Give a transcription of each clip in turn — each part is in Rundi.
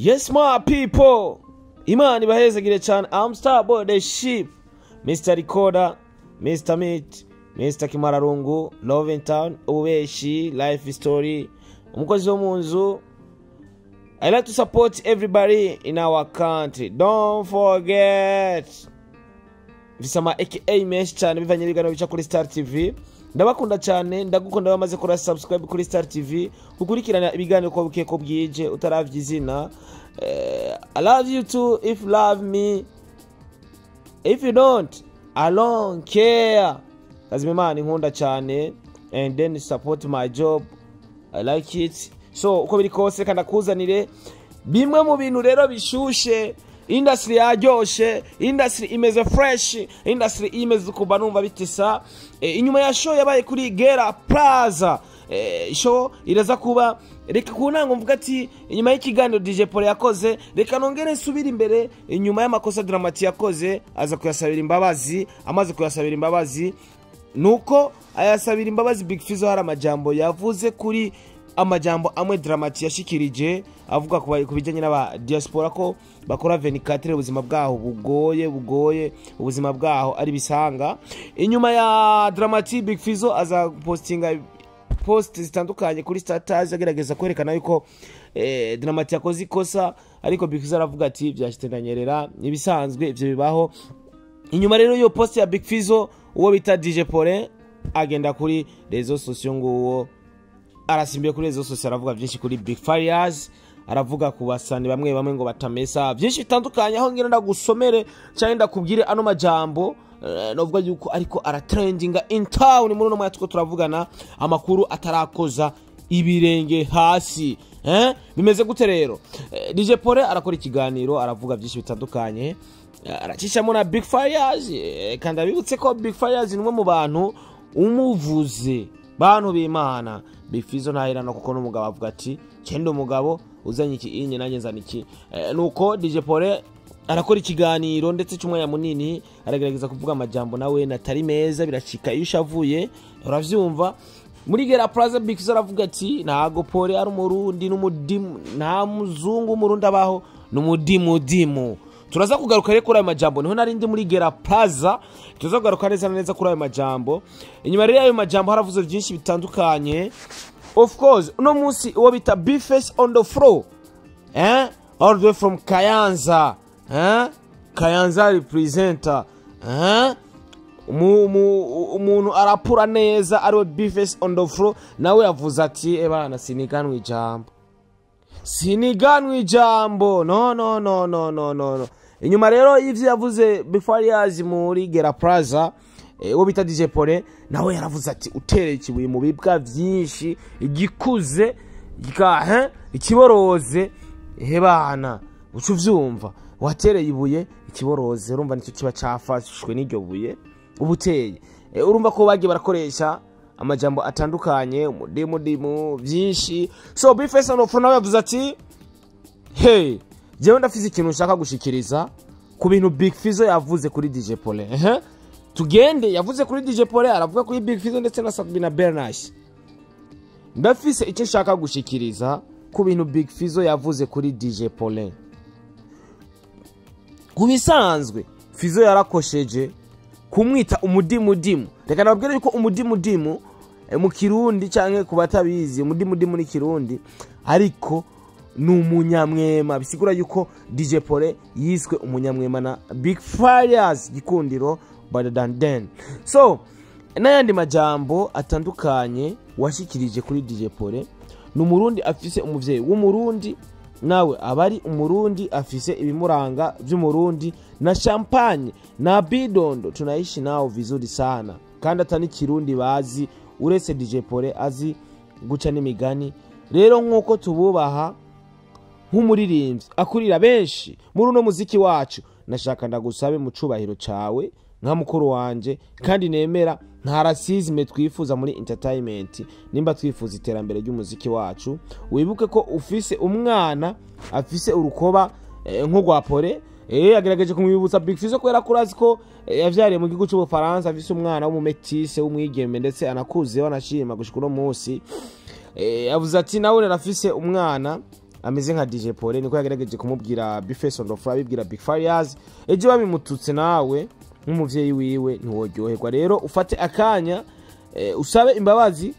Yes, my people, Imana ibahezagire cyane. I'm Starboy the Ship, Mr Recorder, Mr Meat, Mr Kimararungu, Love in Town, ububeshi, life story, umukozi wo mu nzu. I like to support everybody in our country. Don't forget, mfise ama aka menshi cyane bivanye n'ibiganiro bica kuri Star TV. Ndabakunda cyane, ndagukunda bamaze kora subscribe kuri Star TV, ukurikirana ibiganiro ko bukeye ko bwije utaravye izina. I love you too if you love me. If you don't, I don't care. Kazima Imana inkunda cyane and then support my job. I like it. So uko biri kose, reka ndakuzanire bimwe mu bintu rero bishushe. Industry yaryoshe, industry imeze fresh, industry imeze kuba numva bitisa. Inyuma ya show yabaye kuri Gera Plaza, show iraza kuba. Reka ku ntango mvuga ati inyuma y'ikiganiro DJ Paul yakoze, reka nongere nsubire imbere inyuma y'amakosa Dramati yakoze, aza kuyasabira imbabazi. Amaze kuyasabira imbabazi, nuko ayasabira imbabazi Big Fizzo, hari amajambo yavuze kuri amajambo amwe Dramati yashikirije avuga ku bijyanye n'aba diaspora ko bakora 24, ubuzima bwaho bugoye bugoye, ubuzima bwaho ari bisanga. Inyuma ya Dramati, Big Fizzo aza postinga post zitandukanye kuri status agerageza kwerekana yuko Dramati yakoze ikosa, ariko Big Fizzo aravuga ati byashite ndanyerera, ibisanzwe ivyo bibaho. Inyuma rero iyo post ya Big Fizzo, uwo bita DJ Paulin agenda kuri réseaux sociaux, nguwo arasimbiye kuri réseaux sociaux, aravuga byinshi kuri Big Farious, aravuga ku basani bamwe bamwe ngo batamesa, byinshi bitandukanye. Aho ngira ndagusomere cyangwa ndakubwire ano majambo, novuga yuko ariko aratrendinga in town muri uno mwanya tuko turavugana, amakuru atarakoza ibirenge hasi. Bimeze gute rero? DJ Paul arakora ikiganiro, aravuga byinshi bitandukanye, aracishamo na Big Farious. Kandi abibutse ko Big Farious ni umwe mu bantu umuvuze, bantu b'Imana, Big Fizzo ntahirana, kuko n'umugabo avuga ati cyenda umugabo uzanye iki inye nanjye nzana iki. Nuko DJ Paul arakora ikiganiro ndetse cy'umwanya munini, aragerageza kuvuga amajambo nawe natari meza, biracika iyo ushavuye, uravyumva. Muri Gera Plaza, Big Fizzo aravuga ati ntago Paul ari Umurundi, n'umudimu, nta muzungu Umurundi abaho, n'umudimudimu. Turaza kugaruka rero kuri ayo majambo, niho nari ndi muri Gera Plaza. Turaza kugaruka neza na neza kuri ayo majambo. Inyuma rero y'ayo majambo haravuze byinshi bitandukanye. Of course, uno munsi uwo bita Bface on the floor, all the way from Kayanza, Kayanza representer, umuntu arapura neza ariwe Bface on the floor, nawe yavuze ati ebana, siniganwe ijambo, siniganwe ijambo, no, no, no, no, no, no, no. Inyuma rero y'ivyo yavuze before yazi muri Gera Plaza, uwo bita DJ Paul nawe yaravuze ati utereye ikibuye mu bibwa vyinshi, igikuze gikahe ikiboroze, hebana uca uvyumva, watereye ibuye ikiboroze, urumva nicyo kiba cafashwe n'iryo buye ubuteye. Urumva ko bagiye barakoresha amajambo atandukanye, umudimudimu, byinshi. So Bface on nawe yavuze ati hey, jewe ndafise ikintu nshaka gushikiriza ku bintu Big Fizzo yavuze kuri DJ Paul. Ehe, tugende. Yavuze kuri DJ Paul, aravuga kuri Big Fizzo ndetse na Sabina Bernash. Ndafise icyo nshaka gushikiriza ku bintu Big Fizzo yavuze kuri DJ Paul. Ku bisanzwe Fizzo yarakosheje kumwita umudimudimu. Reka nababwire yuko umudimudimu, mu Kirundi canke ku batabizi, umudimudimu ni Kirundi ariko ni umunyamwema, bisigura yuko DJ Paul yiswe umunyamwema na Big Farious, gikundiro better than then. So n'ayandi majambo atandukanye washikirije kuri DJ Paul, ni Umurundi afise umuvyeyi w'Umurundi, nawe aba ari Umurundi, afise ibimuranga vy'Umurundi, na champagne na bidondo tunaishi nao vizuri sana, kandi atani Kirundi bazi uretse DJ Paul azi guca n'imigani. Rero nk'uko tububaha nk'umuririmbyi akurira benshi muri uno muziki wacu, nashaka ndagusabe mu cubahiro cawe nka mukuru wanje kandi nemera, nta racisme twifuza muri entertainment. Nimba twifuza iterambere ry'umuziki wacu, wibuke ko ufise umwana afise urukoba nk'urwa Pole. Agerageje kumwibutsa Big Fizzo kubera ko urazi ko yavyariye mu gihugu c'Ubufaransa, afise umwana w'umumetise w'umwigeme ndetse anakuze, wanashima gushika uno munsi. Yavuze ati nawe arafise umwana. Ameze nka DJ Paul, niko yagerageje kumubwira B-Face on the floor, abibwira Big Farious. Ejo babimututse, nawe nk'umuvyeyi wiwe ntiworyoherwa. Rero ufate akanya usabe imbabazi,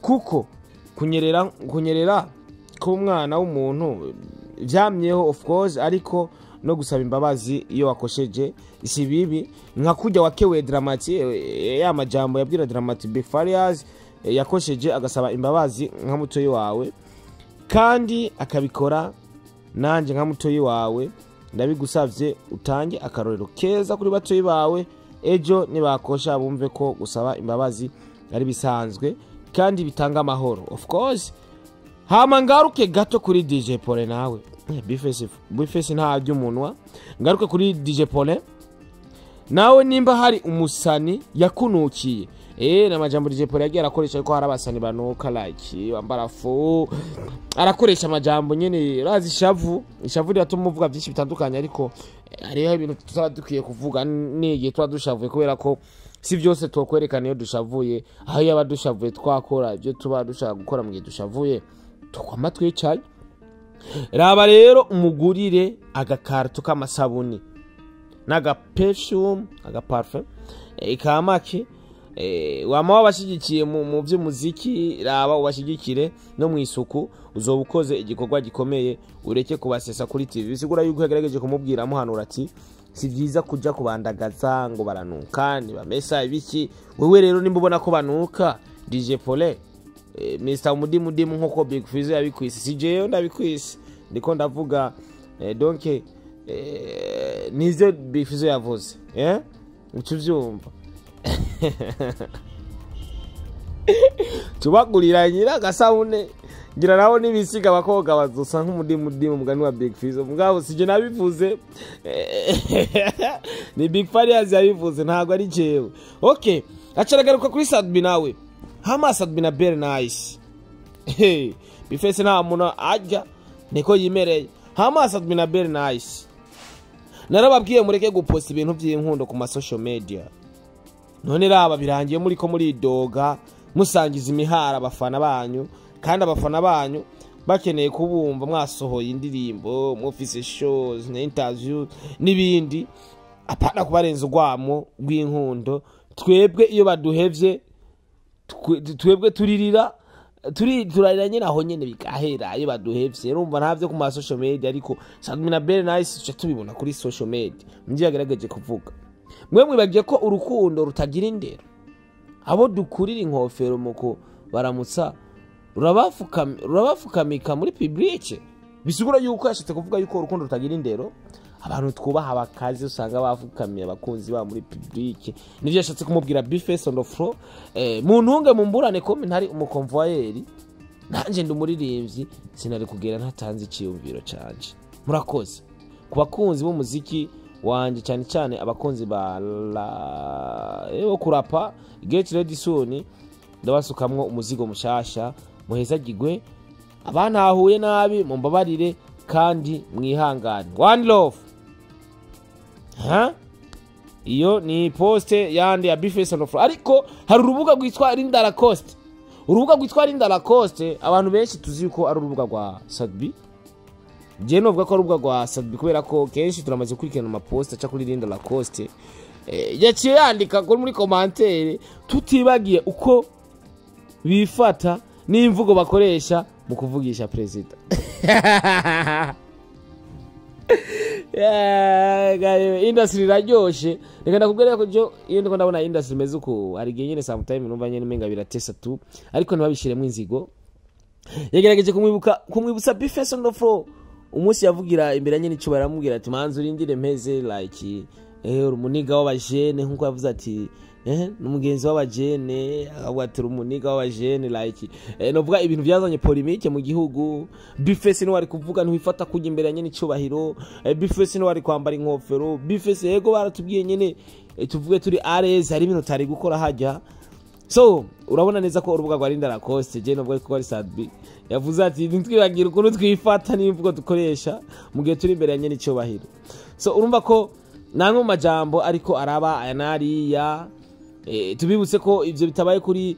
kuko kunyerera k'umwana w'umuntu vyamyeho, of course, ariko no gusaba imbabazi iyo wakosheje si bibi. Nka kurya wakewe Drama T, ya majambo yabwira Drama T, Big Farious yakosheje agasaba imbabazi nka mutoyi wawe kandi akabikora. Nanjye nka mutoyi wawe ndabigusavye, utange akarorero keza kuri batoyi bawe. Ejo nibakosha bumve ko gusaba imbabazi ari bisanzwe kandi bitanga amahoro, of course. Hama ngaruke gato kuri DJ Paul nawe. B-Face nta by'umunwa. Ngaruke kuri DJ Paul nawe, nimba hari umusani yakunukiye, na majambo DJ Paul yagiye arakoresha ko hari abasani banuka, like bambara fo, arakoresha amajambo nyene. Urazi ishavu, ishavu riratuma uvuga byinshi bitandukanye, ariko hariho ibintu tutaba dukwiye kuvuga n'igihe tuba dushavuye, kubera ko si byose twokwerekana iyo dushavuye. Aho yaba dushavuye twakora ibyo tuba dushaka gukora mu gihe dushavuye, tukwama twicaye. Raba rero umugurire agakarito k'amasabuni n'agaperfume, agaparfum kamake. Wama wabashigikiye mu by'umuziki, raba ubashigikire no mu isuku, uzoba ukoze igikorwa gikomeye, ureke kubasesa kuri TV. Bisigura yuko yagerageje kumubwira, amuhanura ati si byiza kuja kubandagaza ngo baranuka, ntibamesa ibiki. Wewe rero nimba ubona ko banuka, DJ Paul, Mr Mudimudimu, nkuko Big Fizzo yabikwise, si jewe ndabikwise, ndiko ndavuga donc nivyo Big Fizzo yavuze, uca uvyumva. Tubagurira nyira agasabune, ngira naho n'ibisiga abakoga bazosa nk'umudimudimu, mugani wa Big Fizzo. Mugabo sije nabivuze, ni Big Farious yabivuze, ntabwo ari jewe. Okay, acaragaruka kuri Sat-B nawe. Hama Sat-B na Belle Nice. Hey, B-Face nta muntu arya, niko yimereye. Hama Sat-B na Belle Nice, narababwiye mureke guposta ibintu by'inkundo ku ma social media. None raba birangiye muri ko muridoga, musangiza imihara abafana banyu, kandi abafana banyu bakeneye kubumva mwasohoye indirimbo, mufise shows na interview n'ibindi, apana kubarenza urwamo rw'inkundo. Twebwe iyo baduhevye, twebwe turirira, turi turarira nyine aho nyene bigahera iyo baduhevye. Urumva ntavyo ku ma social media, ariko Sat-B na Belle Nice tuca tubibona kuri social media. Ngiye yagerageje kuvuga, mwe mwibagiye ko urukundo rutagira indero. Abo dukurira inkofero mu baramutsa rurabafukamika muri public. Bisigura yuko yashatse kuvuga yuko urukundo rutagira indero, abantu twubaha abakazi usanga bafukamiye abakunzi babo muri public. Nivyo yashatse kumubwira B-Face on the floor. Mu ntunge mumburane ko ntari umukonvoyeri, nanje ndi umuririmbyi, sinari kugera ntatanze iciyumviro canje. Murakoze ku bakunzi b'umuziki wanje, cyane cyane abakunzi ba la bo kurapa. Get ready soon, ndabasukamwo umuzigo mushasha. Muhezagigwe. Abantahuye nabi mumbabarire kandi mwihangane. One love. Ha, iyo ni poste yandi ya B-Face on the floor. Ariko hari urubuga rwitwa Linda Lacoste. Urubuga rwitwa Linda Lacoste, abantu benshi tuzi ko ari urubuga rwa Sat-B. Je novuga ko ari urubuga rwa Sat-B kubera ko kenshi turamaze gukurikirana amaposte aca kuri Linda Lacoste. Yaciye yandika kuri muri commentaire, tutibagiye uko bifata n'imvugo bakoresha mu kuvugisha perezida. Yeah, industry iraryoshe. Reka ndakubwira ko jo iyo ndiko ndabona industry imeze uku, hari igihe nyene sometime numva nyene umenga biratesa tu, ariko ntibabishiremo inzigo. Yagerageje kumwibuka, kumwibutsa B-Face on the floor umunsi yavugira imbere nyene ico, baramubwira ati manzi urindire mpeze, like uri umuniga w'abajene, nkuko yavuze ati n'umugenzi w'abajene, akavuga ati uri umuniga w'abajene, like novuga ibintu byazanye polémique mu gihugu. B-Face niwe ari kuvuga ntiwifata kujya imbere ya nyene icubahiro. B-Face niwe ari kwambara inkofero. B-Face, yego, baratubwiye nyene tuvuge turi ares, hari ibintu utari gukora hajya. So urabona neza ko urubuga rwa Linda Lacoste, je nubwo ko ari Sat-B, yavuze ati ntitwibagire ukuntu twifata n'imvugo dukoresha mu gihe turi imbere ya nyene icubahiro. So urumva ko namwe mu majambo ariko araba aya nariya. Tubibutse ko ivyo bitabaye kuri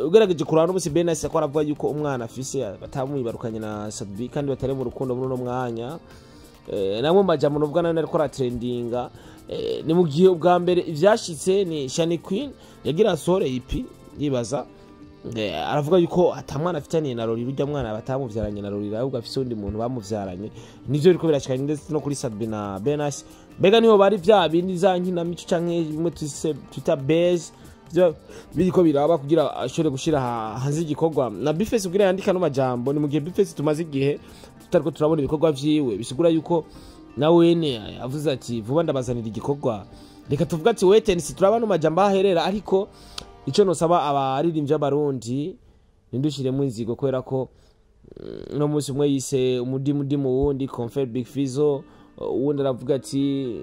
Ugerageje kuraba n'ubusi Benasi ko aravuga yuko umwana afise batamwibarukanye na Sadbi kandi batari mu rukundo muri uno mwanya. Namwe majambo nuvuga nayo ariko aratrendinga. Ni mu gihe ubwa mbere ivyashitse ni Shani Queen yagira asohore EP yibaza, aravuga yuko atamwana afitaniye na Roriro, urya mwana batamuvyaranye na Roriro ahubwo afise undi muntu bamuvyaranye. Nivyo biriko birashikanye ndetse no kuri Sadbi na Benasi. Mbega niho bari vya bindi za nkinamico canke bimwe twita base biriko biraba kugira ashobore gushira hanze igikorwa na Bface kugira yandika no majambo. Ni mu gihe Bface tumaze igihe tutariko turabona ibikorwa vyiwe, bisigura yuko na wene avuze ati vuba ndabazanira igikorwa. Reka tuvuga ati wait and see, turabona no majambo aherera. Ariko ico nosaba abaririmbyi b'Abarundi nindushiremo inzigo, kubera ko no munsi umwe yise umudimudimu wundi Confed Big Fizzo, uwundi aravuga ati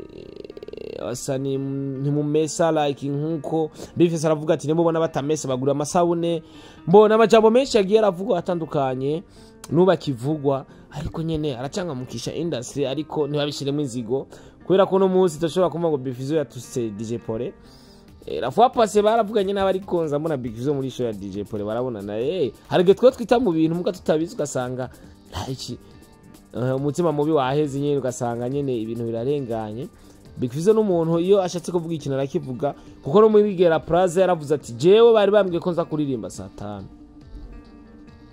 asani ntimumesa like nkuko Bface aravuga ati nimubona batamesa bagura amasabune. Mbona amajambo menshi yagiye aravugwa atandukanye nubakivugwa, ariko nyene aracangamukisha industry, ariko ntibabishiremo inzigo kubera ko no munsi tudashobora kumva ngo Big Fizzo yatuse DJ Pole. La fois passée baravuganye n'abari konza mbona Big Fizzo muri show ya DJ Pole barabona na hari igihe twe twita mu bintu muga tutabizi, ugasanga iki umutima mubi waheze nyene, ugasanga nyene ibintu birarenganye. Big Fizzo n'umuntu iyo ashatse kuvuga ikintu arakivuga, kuko no muri Gera Plaza yaravuze ati jewe bari bambwiye ko nza kuririmba saa 5,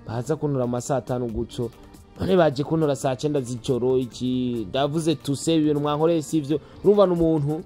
baza kuntura ama saa 5 guco, none baje kuntura saa 9 z'ijoro, iki ndavuze tuse ibintu mwankoreye sivyo. Urumva n'umuntu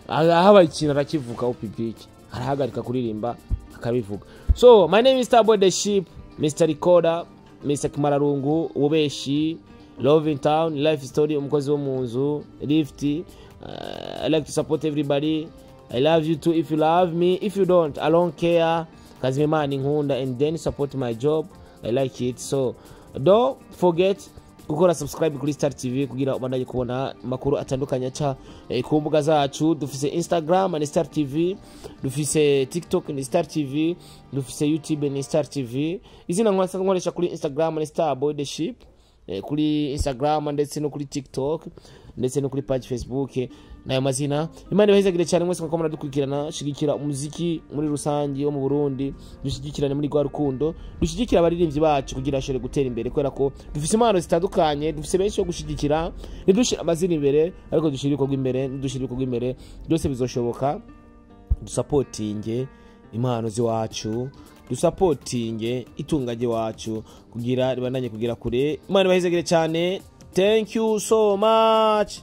ahabaye ikintu arakivuga au public, arahagarika kuririmba akabivuga. So my name is Starboy the Ship, Mr Recorder, Mr Kimararungu, Ubeshi, Love in Town, Life Story, umukozi wo mu nzu, Lift. I like to support everybody. I love you too if you love me. If you don't, I don't care. Kazi Imana inkunda and then support my job. I like it. So don't forget gukora subscribe kuri Star TV kugira ubandanye kubona makuru atandukanye aca ku mbuga zacu. Dufise Instagram ni Star TV, dufise TikTok ni Star TV, dufise YouTube ni Star TV. Izina nkoresha kuri Instagram ni Starboy the Ship, kuri Instagram ndetse no kuri TikTok ndetse no kuri page Facebook nayo mazina. Imana ibahezagire cyane mwese kuko muradukurikirana. Shigikira umuziki muri rusangi wo mu Burundi, dushigikirane muri rwa rukundo, dushigikira abaririmbyi bacu kugira ashobore gutera imbere, kubera ko dufise impano zitandukanye, dufise benshi bo gushigikira. Ntidushire amazina imbere ariko dushire ibikorwa imbere, nidushire ibikorwa imbere byose bizoshoboka. Dusapotinge impano ziwacu, dusapotinge itunga ry'iwacu kugira ribandanye kugira kure. Imana ibahezagire cyane. Thank you so much.